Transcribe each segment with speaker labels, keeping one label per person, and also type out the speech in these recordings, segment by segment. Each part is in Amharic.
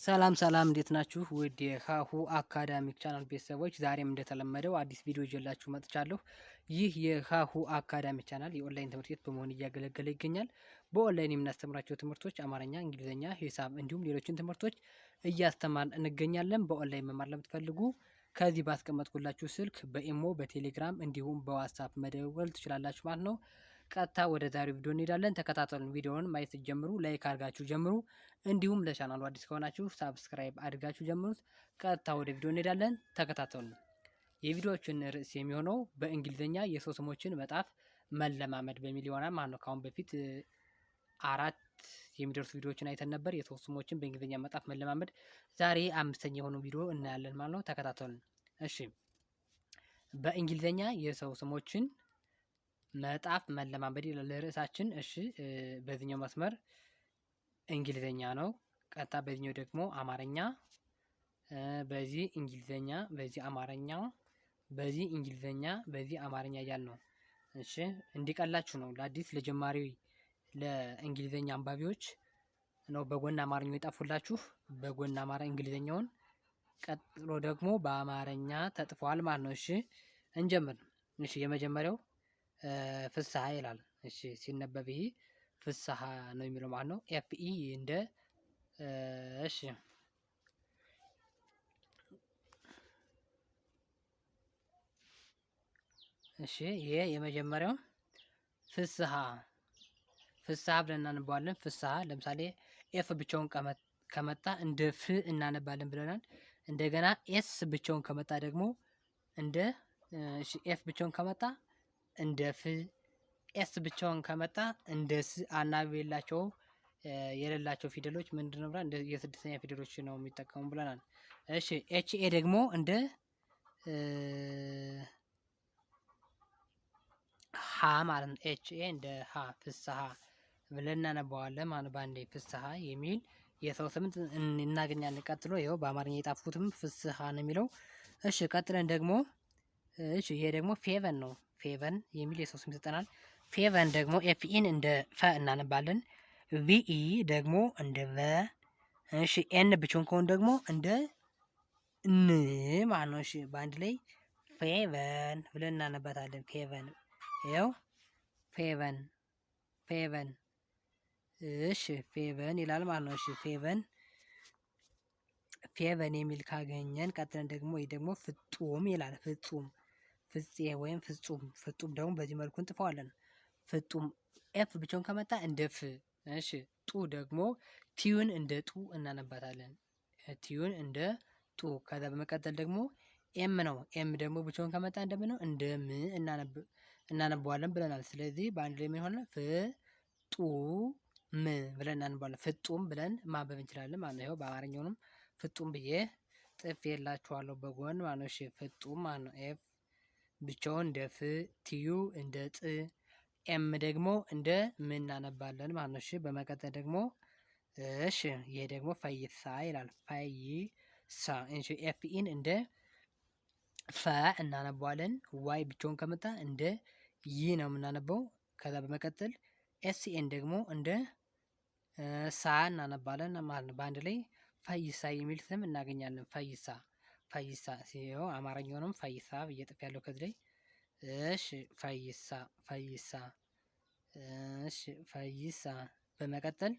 Speaker 1: ሰላም ሰላም፣ እንዴት ናችሁ? ውድ የሀሁ አካዳሚክ ቻናል ቤተሰቦች፣ ዛሬም እንደተለመደው አዲስ ቪዲዮ ይዤላችሁ መጥቻለሁ። ይህ የሀሁ አካዳሚክ ቻናል የኦንላይን ትምህርት ቤት በመሆን እያገለገለ ይገኛል። በኦንላይን የምናስተምራቸው ትምህርቶች አማርኛ፣ እንግሊዝኛ፣ ሂሳብ እንዲሁም ሌሎችን ትምህርቶች እያስተማርን እንገኛለን። በኦንላይን መማር ለምትፈልጉ ከዚህ ባስቀመጥኩላችሁ ስልክ በኢሞ፣ በቴሌግራም እንዲሁም በዋትሳፕ መደወል ትችላላችሁ ማለት ነው። ቀጥታ ወደ ዛሬው ቪዲዮ እንሄዳለን። ተከታተሉን። ቪዲዮውን ማየት ጀምሩ፣ like አድርጋችሁ ጀምሩ። እንዲሁም ለቻናሉ አዲስ ከሆናችሁ subscribe አድርጋችሁ ጀምሩት። ቀጥታ ወደ ቪዲዮ እንሄዳለን። ተከታተሉን። የቪዲዮዎችን ርዕስ የሚሆነው በእንግሊዝኛ የሰው ስሞችን መጻፍ መለማመድ በሚል ይሆናል ማለት ነው። ከአሁን በፊት 4 የሚደርሱ ቪዲዮዎችን አይተን ነበር። የሰው ስሞችን በእንግሊዝኛ መጻፍ መለማመድ። ዛሬ 5ኛ የሆነው ቪዲዮ እናያለን ማለት ነው። ተከታተሉን። እሺ፣ በእንግሊዝኛ የሰው ስሞችን መጻፍ መለማመድ ይላል ርዕሳችን። እሺ፣ በዚህኛው መስመር እንግሊዘኛ ነው። ቀጥታ በዚህኛው ደግሞ አማርኛ፣ በዚህ እንግሊዘኛ፣ በዚህ አማርኛ፣ በዚህ እንግሊዘኛ፣ በዚህ አማርኛ እያልን ነው። እሺ፣ እንዲቀላችሁ ነው፣ ለአዲስ ለጀማሪ ለእንግሊዘኛ አንባቢዎች ነው። በጎን አማርኛው የጣፉላችሁ፣ በጎን አማራ እንግሊዘኛውን፣ ቀጥሎ ደግሞ በአማርኛ ተጥፏል ማለት ነው። እሺ፣ እንጀምር። እሺ፣ የመጀመሪያው ፍስሐ ይላል። እሺ፣ ሲነበብ ይሄ ፍስሐ ነው የሚለው ማለት ነው። F E እንደ እሺ፣ እሺ፣ ይሄ የመጀመሪያው ፍስሐ፣ ፍስሐ ብለን እናነባዋለን። ፍስሐ ለምሳሌ F ብቻውን ከመጣ እንደ ፍ እናነባለን ብለናል። እንደገና S ብቻውን ከመጣ ደግሞ እንደ እሺ፣ F ብቻውን ከመጣ እንደ ፍ፣ S ብቻውን ከመጣ እንደ ስ። አናባቢ የሌላቸው ፊደሎች ምንድነው ብለን እንደ የስድስተኛ ፊደሎች ነው የሚጠቀሙ ብለናል። እሺ፣ H A ደግሞ እንደ ሀ ማለት ነው። H A እንደ ሀ፣ ፍስሐ ብለን እናነባዋለን ማለት ነው። በአንዴ ፍስሐ የሚል የሰው ስም እናገኛለን። ቀጥሎ ይኸው በአማርኛ የጣፍኩትም ፍስሐ ነው የሚለው። እሺ፣ ቀጥለን ደግሞ እሺ፣ ይሄ ደግሞ ፌቨን ነው። ፌቨን የሚል የሰው ስም ይሰጠናል። ፌቨን ደግሞ F E ን እንደ ፈ እናነባለን። V E ደግሞ እንደ ቨ። እሺ፣ N ብቻውን ከሆነ ደግሞ እንደ ን ማለት ነው። እሺ፣ በአንድ ላይ ፌቨን ብለን እናነባታለን። ፌቨን፣ ይኸው ፌቨን፣ ፌቨን። እሺ፣ ፌቨን ይላል ማለት ነው። እሺ፣ ፌቨን፣ ፌቨን የሚል ካገኘን ቀጥለን ደግሞ ይህ ደግሞ ፍጡም ይላል። ፍጹም፣ ፍጼ ወይም ፍጹም። ፍጡም ደግሞ በዚህ መልኩ እንጥፈዋለን። ፍጡም F ብቻውን ከመጣ እንደ ፍ። እሺ፣ ጡ ደግሞ T U ን እንደ ጡ እናነባታለን። T U ን እንደ ጡ። ከዛ በመቀጠል ደግሞ M ነው። M ደግሞ ብቻውን ከመጣ እንደምን ነው? እንደ ም እናነባዋለን ብለናል። ስለዚህ በአንድ ላይ ምን ይሆናል? ፍ ጡ ም ብለን እናነባዋለን። ፍጡም ብለን ማንበብ እንችላለን ማለት ነው። ይኸው በአማርኛውንም ፍጡም ብዬ ጽፌላችኋለሁ በጎን ማለት ነው። እሺ፣ ፍጡም ማለት ነው። F ብቻውን እንደ ፍ፣ T U እንደ ጥ፣ M ደግሞ እንደ ም እናነባለን ማለት ነው። እሺ፣ በመቀጠል ደግሞ እሺ፣ ይሄ ደግሞ ፈይሳ ይላል። ፈይሳ። እሺ፣ F E ን እንደ ፈ እናነባዋለን። Y ብቻውን ከመጣ እንደ ይ ነው የምናነበው። ከዛ በመቀጠል S A ን ደግሞ እንደ ሳ እናነባለን ማለት ነው። በአንድ ላይ ፈይሳ የሚል ስም እናገኛለን። ፈይሳ፣ ፈይሳ ሲሆን አማርኛውንም ፈይሳ ብዬ ጽፌያለሁ ከዚህ ላይ። እሺ፣ ፈይሳ፣ ፈይሳ። እሺ፣ ፈይሳ። በመቀጠል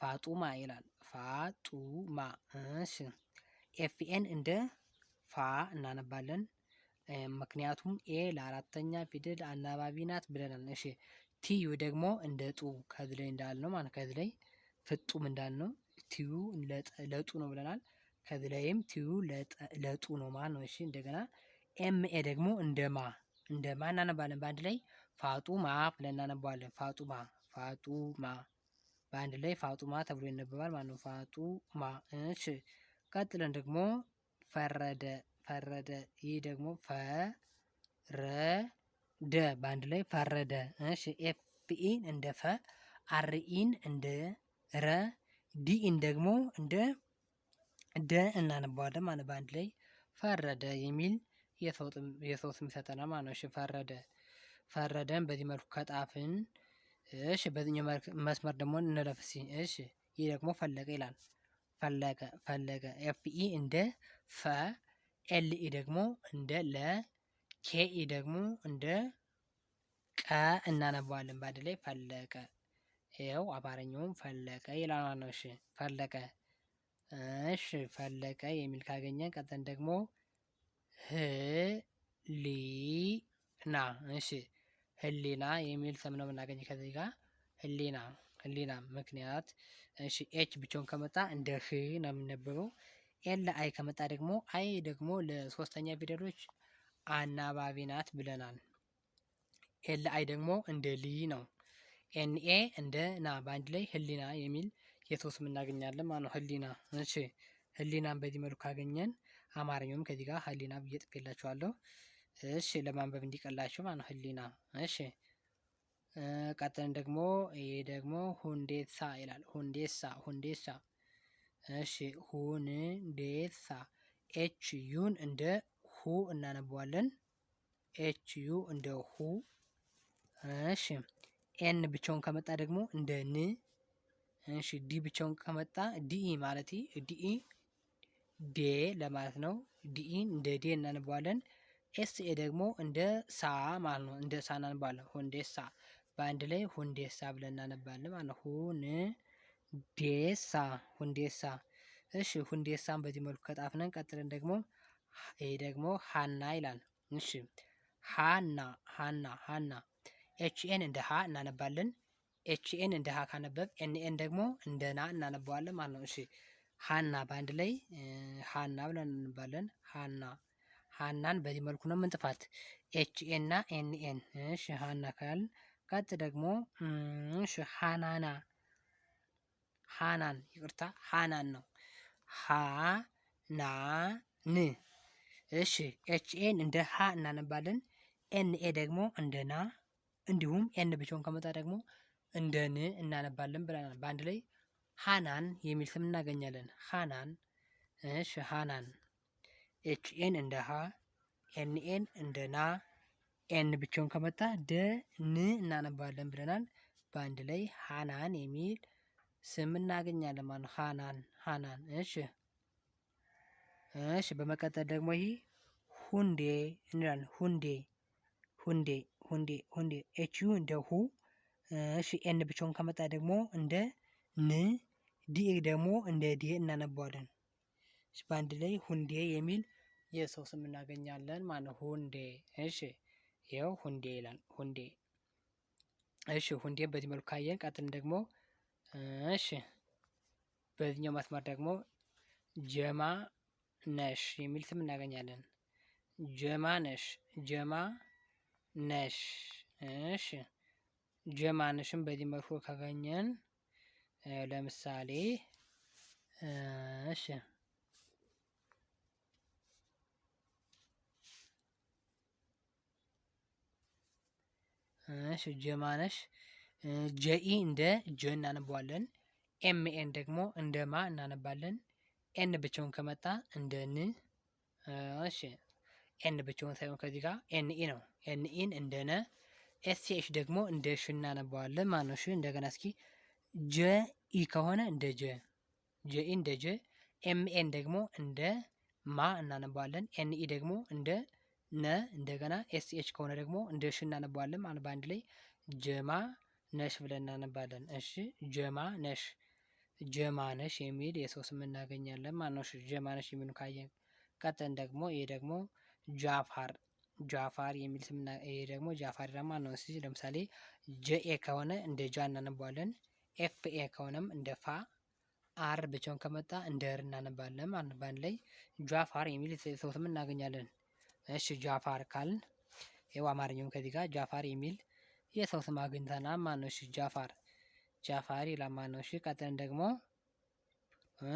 Speaker 1: ፋጡማ ይላል። ፋጡማ። እሺ፣ F A ን እንደ ፋ እናነባለን። ምክንያቱም A ለአራተኛ ፊደል አናባቢ ናት ብለናል። እሺ፣ T U ደግሞ እንደ ጡ ከዚህ ላይ እንዳልነው ማለት ከዚህ ላይ ፍጡም እንዳልነው T U ለጡ ነው ብለናል። ከዚህ ላይም T U ለጡ ነው ማለት ነው። እሺ፣ እንደገና M A ደግሞ እንደ ማ፣ እንደ ማ እናነባለን። በአንድ ላይ ፋጡማ ብለን እናነባዋለን። ፋጡማ፣ ፋጡማ፣ በአንድ ላይ ፋጡማ ተብሎ ይነበባል ማለት ነው። ፋጡማ። እሺ፣ ቀጥለን ደግሞ ፈረደ፣ ፈረደ። ይህ ደግሞ ፈረደ፣ በአንድ ላይ ፈረደ። እሺ፣ F E ን እንደ ፈ፣ R E ን እንደ ረ፣ D E ን ደግሞ እንደ ደ እናነባዋለን ማለት ነው። በአንድ ላይ ፈረደ የሚል የሰው ስም ይሰጠናል ማለት ነው። እሺ፣ ፈረደ፣ ፈረደን በዚህ መልኩ ከጣፍን፣ እሺ፣ በዚህኛው መስመር ደግሞ እንለፍ እስኪ። እሺ፣ ይህ ደግሞ ፈለቀ ይላል። ፈለቀ ፈለቀ F E እንደ ፈ፣ L E ደግሞ እንደ ለ፣ K E ደግሞ እንደ ቀ እናነባዋለን። በአንድ ላይ ፈለቀ። ይኸው አማርኛውም ፈለቀ ይላል ማለት ነው። እሺ ፈለቀ። እሺ ፈለቀ የሚል ካገኘን ቀጥለን ደግሞ ህሊና። እሺ ህሊና የሚል ስም ነው የምናገኝ ከዚህ ጋር ህሊና ህሊና ምክንያት። እሺ H ብቻውን ከመጣ እንደ ህ ነው የሚነበበው። L I ከመጣ ደግሞ I ደግሞ ለሶስተኛ ፊደሎች አናባቢ ናት ብለናል። L I ደግሞ እንደ ሊ ነው። N A እንደ ና በአንድ ላይ ህሊና የሚል የሰው ስም እናገኛለን ማለት ነው። ህሊና። እሺ ህሊናን በዚህ መልኩ ካገኘን አማርኛውም ከዚህ ጋር ህሊና ብዬ ጽፌላችኋለሁ። እሺ ለማንበብ እንዲቀላችሁ ማለት ነው። ህሊና። እሺ ቀጥለን ደግሞ ይሄ ደግሞ ሁንዴሳ ይላል። ሁንዴሳ ሁንዴሳ። እሺ ሁንዴሳ H U ን እንደ ሁ እናነበዋለን። H U እንደ ሁ። እሺ N ብቻውን ከመጣ ደግሞ እንደ ን። እሺ D ብቻውን ከመጣ D E ማለት D E ዴ ለማለት ነው። D E ን እንደ ዴ እናነበዋለን። S A ደግሞ እንደ ሳ ማለት ነው። እንደ ሳ እናነባለን። ሁንዴሳ በአንድ ላይ ሁንዴሳ ብለን እናነባለን ማለት ነው። ሁንዴሳ ሁንዴሳ። እሺ ሁንዴሳን በዚህ መልኩ ከጣፍነን ቀጥለን ደግሞ ይሄ ደግሞ ሀና ይላል። እሺ ሀና ሀና ሀና H N እንደ ሀ እናነባለን። H N እንደ ሀ ካነበብ N A ን ደግሞ እንደ ና እናነባዋለን ማለት ነው። እሺ ሀና በአንድ ላይ ሀና ብለን እናነባለን። ሀና ሀናን በዚህ መልኩ ነው ምንጥፋት H A እና N N። እሺ ሀና ካልን ቀጥ ደግሞ እሺ ሀናና ሀናን ይቅርታ ሀናን ነው። ሀናን እሺ H A ን እንደ ሀ እናነባለን። N A ደግሞ እንደ ና እንዲሁም N ብቻውን ከመጣ ደግሞ እንደ ን እናነባለን ብለናል። በአንድ ላይ ሀናን የሚል ስም እናገኛለን። ሀናን። እሺ ሀናን H A ን እንደ ሀ፣ N A ን እንደ ና፣ N ብቻውን ከመጣ ደ ን እናነባለን ብለናል። በአንድ ላይ ሀናን የሚል ስም እናገኛለን ማለት ነው። ሀናን ሀናን። እሺ እሺ በመቀጠል ደግሞ ይህ ሁንዴ እንላለን። ሁንዴ ሁንዴ ሁንዴ ሁንዴ H U እንደ ሁ። እሺ N ብቻውን ከመጣ ደግሞ እንደ ን፣ D ደግሞ እንደ ዴ እናነባዋለን። በአንድ ላይ ሁንዴ የሚል የሰው ስም እናገኛለን ማለት ነው። ሁንዴ። እሺ ይኸው ሁንዴ ይላል። ሁንዴ። እሺ ሁንዴ በዚህ መልኩ ካየን ቀጥልን ደግሞ እሺ በዚህኛው መስመር ደግሞ ጀማ ነሽ የሚል ስም እናገኛለን። ጀማ ነሽ ጀማ ነሽ። እሺ ጀማ ነሽም በዚህ መልኩ ካገኘን ለምሳሌ እሺ እሺ ጀማነሽ J E እንደ ጀ እናነባዋለን። M A ን ደግሞ እንደ ማ እናነባለን። N ብቻውን ከመጣ እንደ ን። እሺ N ብቻውን ሳይሆን ከዚህ ጋር N E ነው። N E ን እንደ ነ፣ S H ደግሞ እንደ ሽ እናነባዋለን ማለት ነው። እሺ እንደገና እስኪ J E ከሆነ እንደ ጀ፣ J E እንደ ጀ፣ M A ን ደግሞ እንደ ማ እናነባዋለን። N E ደግሞ እንደ ነ፣ እንደገና S H ከሆነ ደግሞ እንደ ሽ እናነባዋለን ማለት በአንድ ላይ ጀማ ነሽ ብለን እናነባለን። እሺ ጀማ ነሽ ጀማ ነሽ የሚል የሰው ስም እናገኛለን ማለት ነው። እሺ ጀማ ነሽ የሚሉ ካየን ቀጥለን ደግሞ ይሄ ደግሞ ጃፋር ጃፋር የሚል ስም ይሄ ደግሞ ጃፋር ይላል ማለት ነው። እሺ ለምሳሌ J A ከሆነ እንደ ጃ እናነባዋለን። F A ከሆነም እንደ ፋ፣ R ብቻውን ከመጣ እንደ ር እናነባለን ማለት ነው። በአንድ ላይ ጃፋር የሚል የሰው ስም እናገኛለን። እሺ ጃፋር ካልን ይኸው አማርኛውም ከዚህ ጋር ጃፋር የሚል የሰው ስም አግኝተናል ማለት ነው። እሺ ጃፋር ጃፋር ይላል ማለት ነው። እሺ ቀጥለን ደግሞ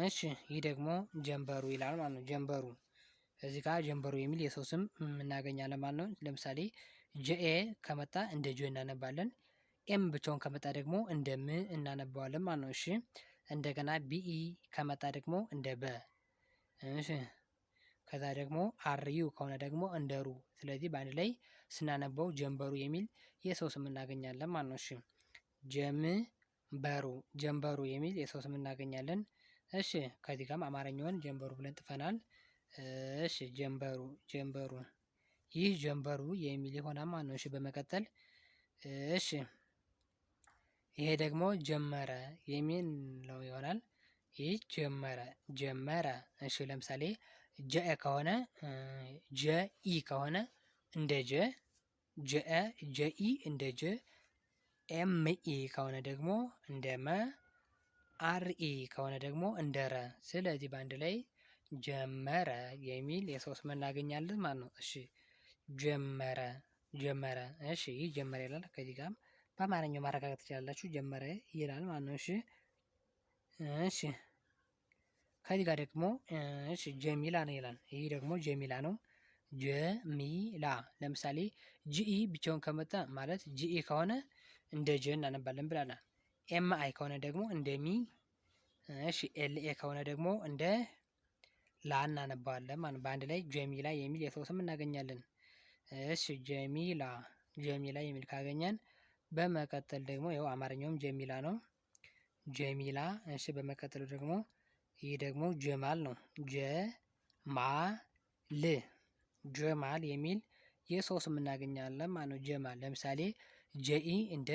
Speaker 1: እሺ ይህ ደግሞ ጀንበሩ ይላል ማለት ነው። ጀንበሩ እዚህ ጋር ጀንበሩ የሚል የሰው ስም እናገኛለን ማለት ነው። ለምሳሌ J A ከመጣ እንደ ጆ እናነባለን። M ብቻውን ከመጣ ደግሞ እንደ ም እናነባዋለን ማለት ነው። እሺ እንደገና B E ከመጣ ደግሞ እንደ በ። እሺ ከዛ ደግሞ R U ከሆነ ደግሞ እንደ ሩ። ስለዚህ በአንድ ላይ ስናነበው ጀንበሩ የሚል የሰው ስም እናገኛለን ማለት ነው። እሺ ጀም በሩ ጀንበሩ የሚል የሰው ስም እናገኛለን። እሺ ከዚህ ጋርም አማርኛውን ጀንበሩ ብለን ጥፈናል። እሺ ጀንበሩ ጀንበሩ ይህ ጀንበሩ የሚል ይሆናል ማለት ነው። እሺ በመቀጠል እሺ ይሄ ደግሞ ጀመረ የሚል ነው ይሆናል። ይህ ጀመረ ጀመረ። እሺ ለምሳሌ ጀ ከሆነ ጀ E ከሆነ እንደ ጀ፣ ጀ JE እንደ ጀ፣ ME ከሆነ ደግሞ እንደ መ፣ RE ከሆነ ደግሞ እንደ ረ። ስለዚህ በአንድ ላይ ጀመረ የሚል የሰው ስም እናገኛለን ማለት ነው። እሺ ጀመረ ጀመረ። እሺ ይህ ጀመረ ይላል። ከዚህ ጋርም በአማርኛው ማረጋገጥ ትችላላችሁ። ጀመረ ይላል ማለት ነው። እሺ እሺ ከዚህ ጋር ደግሞ እሺ ጀሚላ ነው ይላል። ይህ ደግሞ ጀሚላ ነው። ጀሚላ ለምሳሌ GE ብቻውን ከመጣ ማለት GE ከሆነ እንደ ጀ እናነባለን ብለናል። MI ከሆነ ደግሞ እንደ ሚ፣ እሺ LA ከሆነ ደግሞ እንደ ላ እናነባዋለን ማለት ነው። በአንድ ላይ ጀሚላ የሚል የሰው ስም እናገኛለን። እሺ ጀሚላ ጀሚላ የሚል ካገኘን በመቀጠል ደግሞ ይኸው አማርኛውም ጀሚላ ነው። ጀሚላ። እሺ በመቀጠሉ ደግሞ ይህ ደግሞ ጀማል ነው። ጀማል ጀማል የሚል የሰው ስም እናገኛለን ማለት ነው። ጀማል ለምሳሌ JE እንደ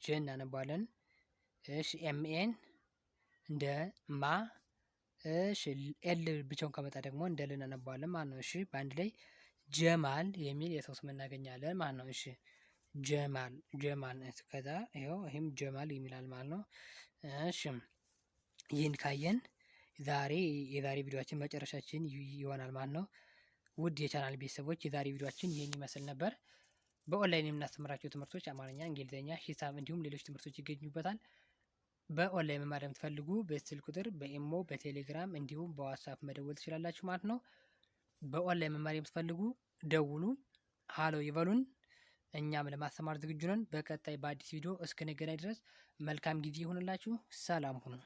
Speaker 1: ጀ እናነባለን። እሺ MA ን እንደ ማ፣ እሺ L ብቻውን ከመጣ ደግሞ እንደ ል እናነባዋለን ማለት ነው። እሺ በአንድ ላይ ጀማል የሚል የሰው ስም እናገኛለን ማለት ነው። እሺ ጀማል ጀማል ከዛ ይኸው ይህም ጀማል የሚላል ማለት ነው። እሺ ይህን ካየን ዛሬ የዛሬ ቪዲዮአችን መጨረሻችን ይሆናል ማለት ነው። ውድ የቻናል ቤተሰቦች የዛሬ ቪዲዮአችን ይህን ይመስል ነበር። በኦንላይን የምናስተምራቸው ትምህርቶች አማርኛ፣ እንግሊዝኛ፣ ሂሳብ እንዲሁም ሌሎች ትምህርቶች ይገኙበታል። በኦንላይን መማር የምትፈልጉ በስልክ ቁጥር በኢሞ፣ በቴሌግራም እንዲሁም በዋትስአፕ መደወል ትችላላችሁ ማለት ነው። በኦንላይን መማር የምትፈልጉ ደውሉ፣ ሀሎ ይበሉን። እኛም ለማስተማር ዝግጁ ነን። በቀጣይ በአዲስ ቪዲዮ እስክንገናኝ ድረስ መልካም ጊዜ ይሁንላችሁ። ሰላም ሁኑ።